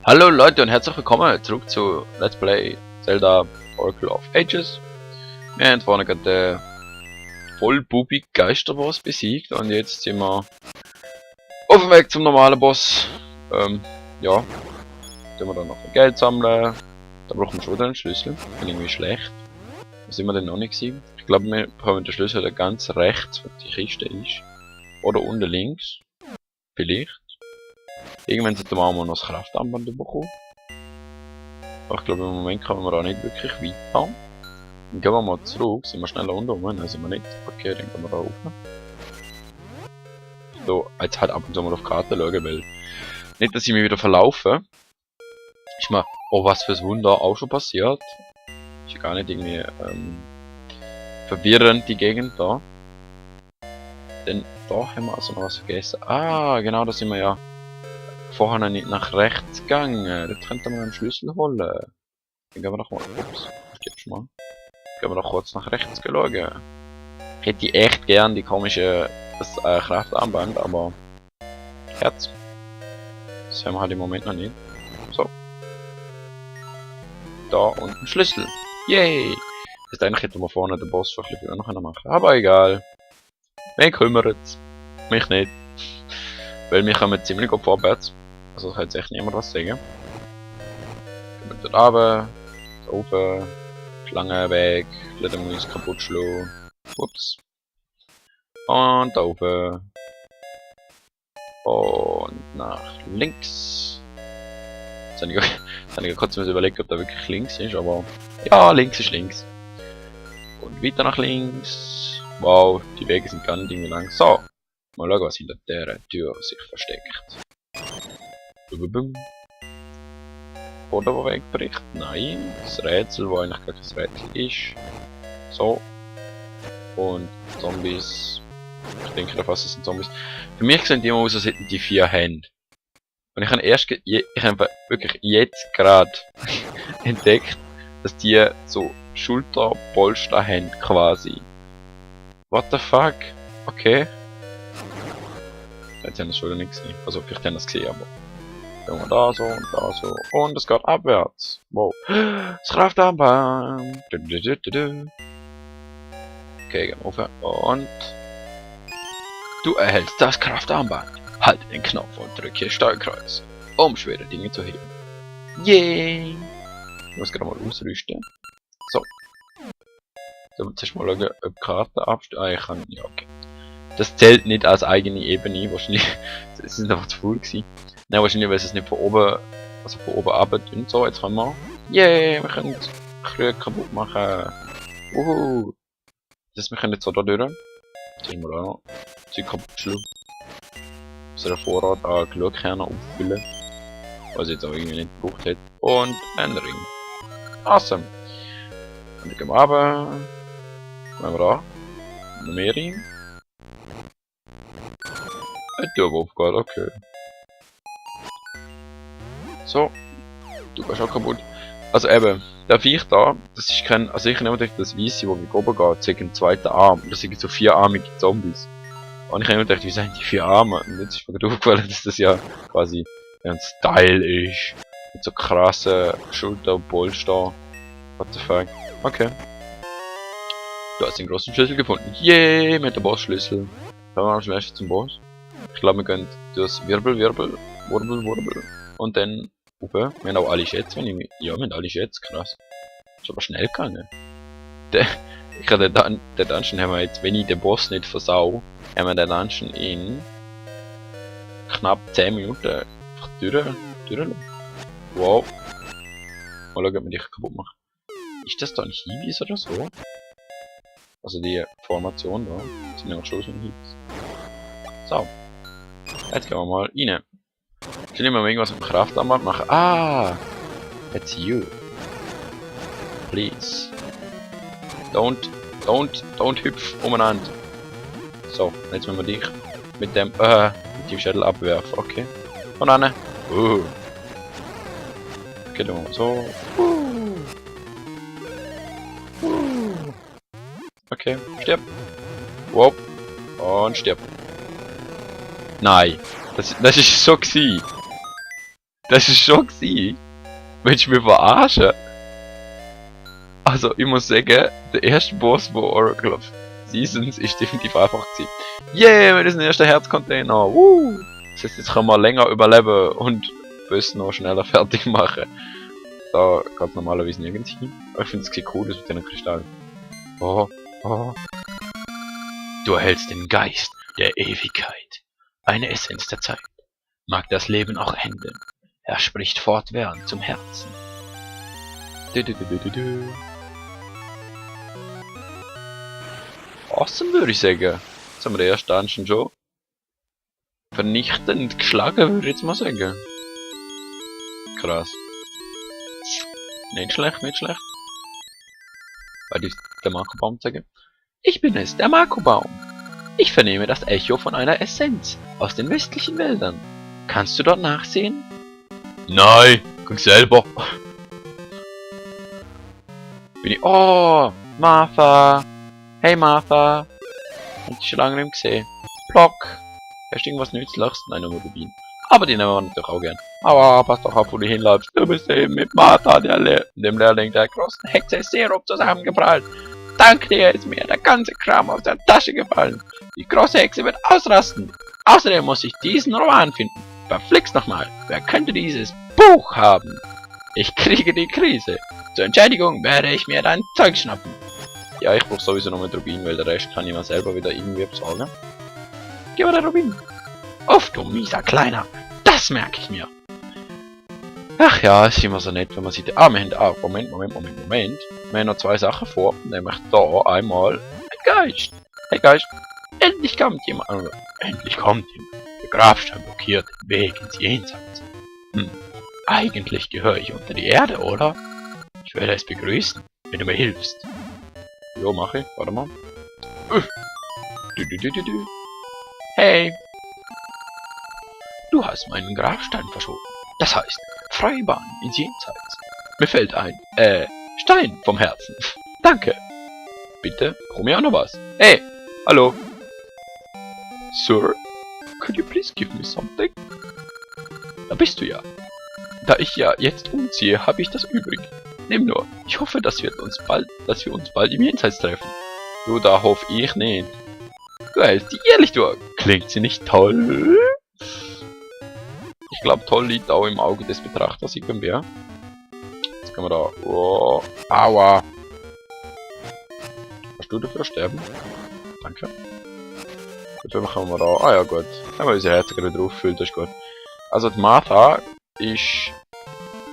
Hallo Leute und herzlich willkommen zurück zu Let's Play Zelda Oracle of Ages. Wir haben vorhin gerade den vollbubig Geisterboss besiegt und jetzt sind wir auf dem Weg zum normalen Boss. Ja, tun wir dann noch ein Geld sammeln. Da brauchen wir schon den Schlüssel. Bin irgendwie schlecht. Wo sind wir denn noch nicht gewesen? Ich glaube, wir bekommen den Schlüssel da ganz rechts, wo die Kiste ist. Oder unten links. Vielleicht. Irgendwann sollten wir auch mal noch das Kraftarmband bekommen. Aber ich glaube, im Moment kommen wir da nicht wirklich weiter. Dann gehen wir mal zurück, sind wir schnell unten rum, dann sind wir nicht. Okay, dann gehen wir da rauf. So, jetzt halt ab und zu mal auf die Karte schauen, weil nicht, dass ich mich wieder verlaufe. Ist mir, oh was fürs Wunder, auch schon passiert. Ist ja gar nicht irgendwie verwirrend, die Gegend da. Denn da haben wir also noch was vergessen. Ah, genau, da sind wir ja vorher nicht nach rechts gegangen. Dort könnte man einen Schlüssel holen. Dann gehen wir doch mal. Ups, stirbst mal. Gehen wir doch kurz nach rechts schauen. Ich hätte echt gern die komische Kraftarmband, aber Herz. Das haben wir halt im Moment noch nicht. So. Da unten Schlüssel. Yay! Das heißt, eigentlich hätten wir vorne den Boss schon ein bisschen früher noch machen. Aber egal. Wen kümmert's? Mich nicht. Weil wir kommen ziemlich gut vorwärts. Also da kann jetzt echt niemand was sagen. Gehen wir dort runter, oben, Schlange weg, lassen wir uns kaputt schlagen. Ups. Und da oben. Und nach links. Jetzt habe ich kurz überlegt, ob da wirklich links ist, aber ja, links ist links. Und weiter nach links. Wow, die Wege sind gar nicht irgendwie lang. So, mal schauen, was hinter der Tür sich versteckt. Oder wo wegbricht? Nein, das Rätsel, wo eigentlich gar kein Rätsel ist. So. Und Zombies. Ich denke fast, es sind Zombies. Für mich sehen die immer aus, als hätten die 4 Hände. Und ich habe wirklich jetzt gerade entdeckt, dass die so Schulterpolster haben quasi. What the fuck? Okay. Jetzt haben das schon nicht gesehen. Also vielleicht haben das gesehen, aber. Gehen wir da so und da so. Und es geht abwärts. Wow. Das Kraftarmband. Okay, gehen wir rauf. Und du erhältst das Kraftarmband. Halte den Knopf und drücke Steuerkreuz, um schwere Dinge zu heben. Yay! Ich muss gerade mal ausrüsten. So. So, jetzt mal schauen, ob die Karte absteht. Ah, ich kann. Ja, okay. Das zählt nicht als eigene Ebene. Wahrscheinlich. Es ist einfach zu voll gewesen. Nein, wahrscheinlich, weil es nicht von oben. Also von oben ab und so. Jetzt können wir. Yay! Wir können Krüge kaputt machen. Wuhu! Das heißt, wir können jetzt so da durch. Jetzt müssen wir da noch Zeug kaputt schlagen. Unseren Vorrat an Glühkernen auffüllen. Was ich jetzt auch irgendwie nicht gebraucht hätte. Und ein Ring. Awesome! Und dann gehen wir runter. Gehen wir da. Noch mehr Ring. Ein Turbo-Aufgabe, okay. So. Du gehst auch kaputt. Also eben, der Viech da, das ist kein. Also ich nehme natürlich das Weisse, wo wir oben geht, zeigt einen zweiten Arm. Das sind so 4-armige Zombies. Und ich habe mir gedacht, wie sind die 4 Arme? Und jetzt ist mir gerade aufgefallen, dass das ja quasi ein Style ist. Mit so krassen Schulterpolster. What the fuck? Okay. Du hast den großen Schlüssel gefunden. Yay, mit dem Boss-Schlüssel. Kommen wir am schnellsten zum Boss. Ich glaube, wir gehen durch Wirbel. Und dann rauf. Wir haben auch alle Schätze, wenn ich mich. Ja, wir haben alle Schätze, krass. Ist aber schnell gegangen. Ich habe den Dungeon haben wir jetzt, wenn ich den Boss nicht versau, haben wir den Dungeon in knapp 10 Minuten einfach durchlassen. Wow. Mal schauen, ob wir dich kaputt machen. Ist das da ein Hinweis oder so? Also die Formation da. Das sind ja schon so ein Hinweis. So. Jetzt gehen wir mal rein. Ich will mal irgendwas mit dem Kraftarmband machen. Ah! It's you. Please. Don't hüpf umeinander. So, jetzt müssen wir dich mit dem Schädel abwerfen. Okay. Von an. Okay, dann so. Okay, stirb. Wow. Und stirb. Nein. Das ist so gewesen. Das ist schon gewesen. Willst du mich verarschen? Also, ich muss sagen, der erste Boss von Oracle of Seasons ist definitiv einfach gewesen. Yeah, wir sind der erste Herzcontainer. Das heißt, jetzt können wir länger überleben und Böse noch schneller fertig machen. Da geht normalerweise nirgends hin. Aber ich finde es cool, das mit den Kristallen. Oh. Du erhältst den Geist der Ewigkeit. Eine Essenz der Zeit. Mag das Leben auch enden. Er spricht fortwährend zum Herzen. Awesome, würde ich sagen. Jetzt haben wir den ersten Dungeon schon vernichtend geschlagen, würde ich jetzt mal sagen. Krass. Nicht schlecht, nicht schlecht. Werde ich der Marco-Baum zeigen? Ich bin es, der Marco-Baum. Ich vernehme das Echo von einer Essenz aus den westlichen Wäldern. Kannst du dort nachsehen? Nein, guck selber. Bin ich... Oh, Martha. Hey Martha. Hab dich schon lange nicht gesehen. Block. Hast du irgendwas Nützliches? Nein, nur Rubin. Aber die nehmen wir natürlich auch gern. Aber pass doch auf, wo du hinläufst. Du bist eben mit Martha, dem Lehrling der großen Hexe Serum zusammengeprallt. Dank dir ist mir der ganze Kram aus der Tasche gefallen. Die große Hexe wird ausrasten. Außerdem muss ich diesen Roman finden. Verflixt nochmal. Wer könnte dieses Buch haben? Ich kriege die Krise. Zur Entschädigung werde ich mir dein Zeug schnappen. Ja, ich brauche sowieso noch mit Rubin, weil der Rest kann ich mir selber wieder irgendwie besorgen. Gib mir den Rubin. Uff, du mieser Kleiner. Das merke ich mir. Ach ja, ist immer so nett, wenn man sieht. Ah, wir haben... Ah, Moment. Wir haben noch zwei Sachen vor. Nämlich da einmal ein Geist. Hey Geist. Endlich kommt jemand. Endlich kommt jemand. Der Grabstein blockiert den Weg ins Jenseits. Eigentlich gehöre ich unter die Erde, oder? Ich werde es begrüßen, wenn du mir hilfst. Jo, mach ich. Warte mal. Hey. Du hast meinen Grabstein verschoben. Das heißt, freie Bahn ins Jenseits. Mir fällt ein, Stein vom Herzen. Danke. Bitte, brauch mir auch noch was. Hey, hallo. Sir, could you please give me something? Da bist du ja. Da ich ja jetzt umziehe, habe ich das übrig. Nimm nur. Ich hoffe, dass wir uns bald im Jenseits treffen. Du, da hoffe ich nicht. Du hältst die ehrlich durch. Klingt sie nicht toll? Ich glaube, toll liegt auch im Auge des Betrachters irgendwie. Jetzt können wir da... Oh, aua. Hast du dafür sterben? Danke. Gut, dann machen wir da... Ah ja, gut. Haben wir unsere Herzen gerade drauf gefüllt, das ist gut. Also die Martha ist...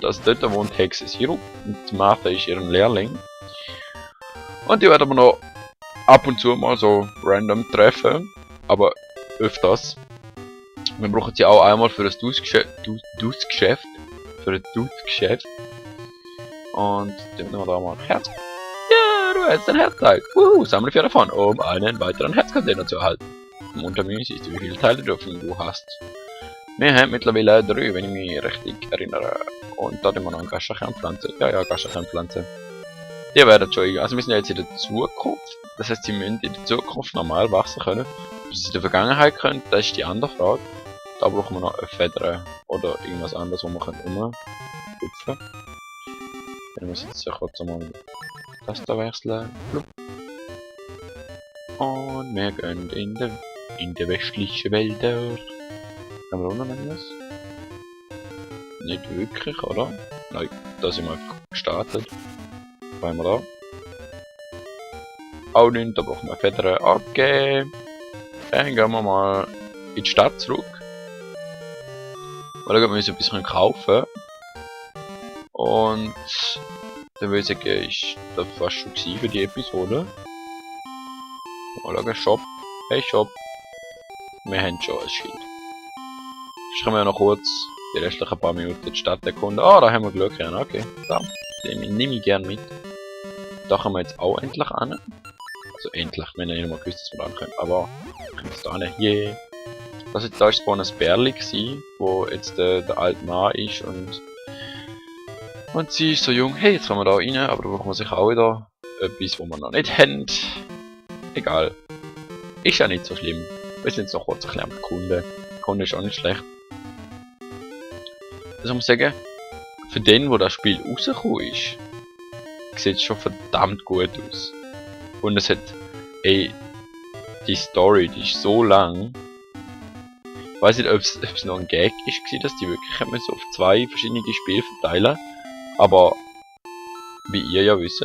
Dort wohnt Hexe Sirup. Und die Martha ist ihren Lehrling. Und die werden wir noch ab und zu mal so random treffen. Aber öfters. Wir brauchen sie auch einmal für das Dutzgeschäft. Für ein Dutzgeschäft. Und dann nehmen wir da mal ein Herz. Ja, du hast ein Herzteil. Sammle 4 davon, um einen weiteren Herzcontainer zu erhalten. Und unter mir siehst du, wie viele Teile du hast. Wir haben mittlerweile 3, wenn ich mich richtig erinnere. Und da haben wir noch eine Gashachan-Pflanze. Ja, Gashachan-Pflanze. Die werden schon, also wir sind jetzt in der Zukunft. Das heißt, sie müssen in der Zukunft normal wachsen können. Ob sie in der Vergangenheit können, das ist die andere Frage. Da brauchen wir noch eine Feder oder irgendwas anderes, wo wir umhüpfen. Dann muss ich jetzt ja kurz mal das da wechseln. Und wir gehen in die westlichen Wälder. Haben wir auch noch etwas? Nicht wirklich, oder? Nein, da sind wir einfach gestartet. Was haben wir da? Auch nicht, da brauchen wir Federn. Okay. Dann gehen wir mal in die Stadt zurück. Weil dann müssen wir ein bisschen kaufen. Und dann würde ich sagen, ist das fast schon gewesen für die Episode. Mal schauen, Shop. Hey Shop. Wir haben schon ein Schild. Jetzt können wir noch kurz die restlichen paar Minuten die Stadt erkunden. Ah, da haben wir Glück. Okay, da. Den nehme ich gerne mit. Da können wir jetzt auch endlich an. Also endlich, wenn ihr nicht mal gewusst, dass wir ran können. Aber wir können jetzt da hin. Yeah. Das jetzt da ist vorhin ein Bärli gewesen, wo jetzt der alte Mann ist und sie ist so jung. Hey, jetzt können wir da rein, aber da brauchen wir sicher auch wieder etwas, wo wir noch nicht haben. Egal. Ist ja nicht so schlimm. Wir sind jetzt noch kurz ein bisschen am Kunde. Kunde ist auch nicht schlecht. Also ich muss sagen, für den, wo das Spiel rausgekommen ist, sieht es schon verdammt gut aus. Und es hat, ey, die Story, die ist so lang. Ich weiß nicht, ob es noch ein Gag ist, dass die wirklich haben so auf 2 verschiedene Spiele verteilen. Aber, wie ihr ja wisst,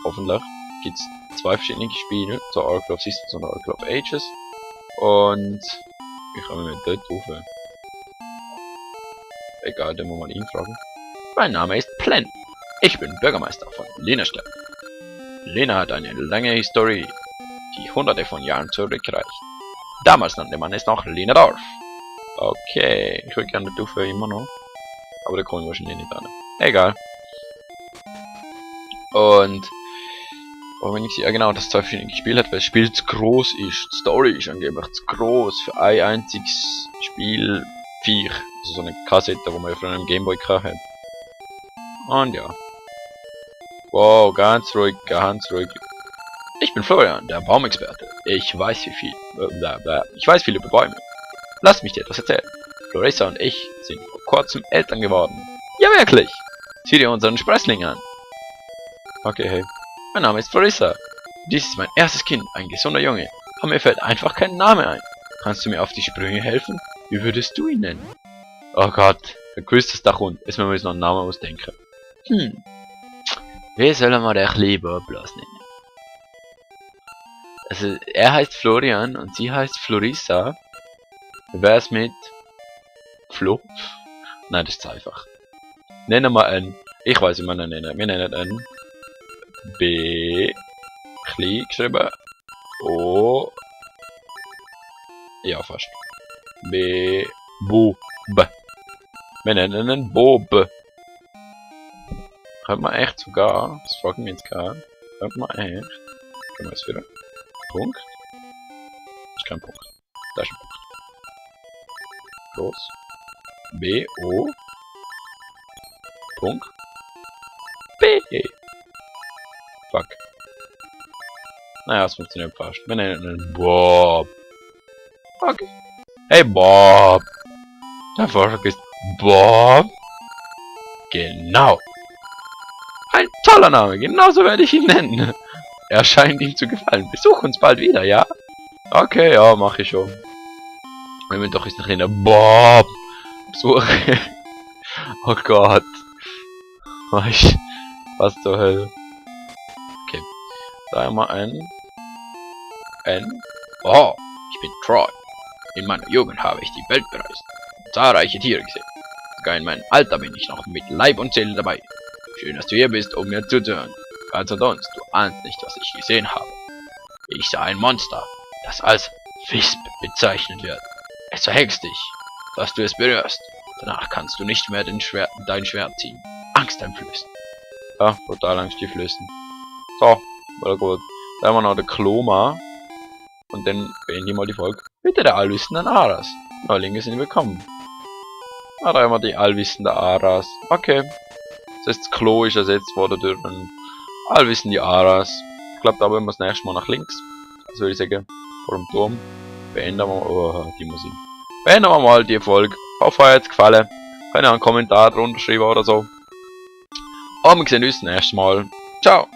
hoffentlich, gibt es 2 verschiedene Spiele, so Oracle of Systems und Oracle of Ages. Und, ich komme mir dort rauf. Egal, den muss man ihn fragen. Mein Name ist Plen. Ich bin Bürgermeister von Lenastadt. Lena hat eine lange Historie, die hunderte von Jahren zurückreicht. Damals nannte man es noch Lenadorf. Okay, ich will gerne dafür immer noch. Aber da komme ich wahrscheinlich nicht an. Egal. Und wenn ich ja genau, das 2 verschiedene gespielt hat, weil das Spiel zu groß ist. Die Story ist angeblich zu groß für ein einziges Spiel 4. Also so eine Kassette, wo man von einem Gameboy hat. Und ja. Wow, ganz ruhig, ganz ruhig. Ich bin Florian, der Baumexperte. Ich weiß viel über Bäume. Lass mich dir etwas erzählen. Florissa und ich sind vor kurzem Eltern geworden. Ja, wirklich! Sieh dir unseren Sprössling an. Okay, hey. Mein Name ist Florissa. Dies ist mein erstes Kind, ein gesunder Junge. Aber mir fällt einfach kein Name ein. Kannst du mir auf die Sprünge helfen? Wie würdest du ihn nennen? Oh Gott, der grüßt das Dach rund. Erstmal müssen wir noch einen Namen ausdenken. Wie sollen wir den kleinen bloß nennen? Also, er heißt Florian und sie heißt Florissa. Wie wär's mit Flo? Nein, das ist einfach. Nennen wir einen. Ich weiß, wie man ihn nennen. Wir nennen einen B. Klein geschrieben. O. Ja, fast. B. Bub. Wir nennen ihn Bob. Könnte man echt sogar, das frage ich mich jetzt gerade, könnte man echt, können wir es wieder, Punkt, das ist kein Punkt, da ist ein Punkt, los, B, O, Punkt, B, fuck, naja, es funktioniert fast, wir nennen ihn Bob, okay, hey Bob, der Vorschlag ist Bob, genau. Ein toller Name, genauso werde ich ihn nennen. Er scheint ihm zu gefallen. Besuch uns bald wieder, ja? Okay, ja, mache ich schon. Wir müssen doch jetzt noch einen Bob besuchen. Oh Gott. Was zur Hölle. Okay. Da einmal Oh, ich bin Troy. In meiner Jugend habe ich die Welt bereist. Zahlreiche Tiere gesehen. Sogar in meinem Alter bin ich noch mit Leib und Seele dabei. Schön, dass du hier bist, um mir zuzuhören. Ganz und uns, du ahnst nicht, was ich gesehen habe. Ich sah ein Monster, das als Wisp bezeichnet wird. Es verhext dich, dass du es berührst. Danach kannst du nicht mehr dein Schwert ziehen. Angsteinflößend. Ja, total angsteinflößend. So, war gut. Da haben wir noch den Kloma. Und dann beenden wir mal die Folge. Bitte der allwissenden Aras. Neulinge sind willkommen. Da haben wir die allwissende Aras. Okay. Das heißt, das Klo ist ersetzt worden durch einen allwissende Aras. Ich glaube, da wollen wir das nächste Mal nach links. Also würde ich sagen, vor dem Turm. Beenden wir die Musik. Beenden wir mal die Folge. Hoffe, euch hat's gefallen. Könnt ihr einen Kommentar drunter schreiben oder so. Und wir sehen uns das nächste Mal. Ciao!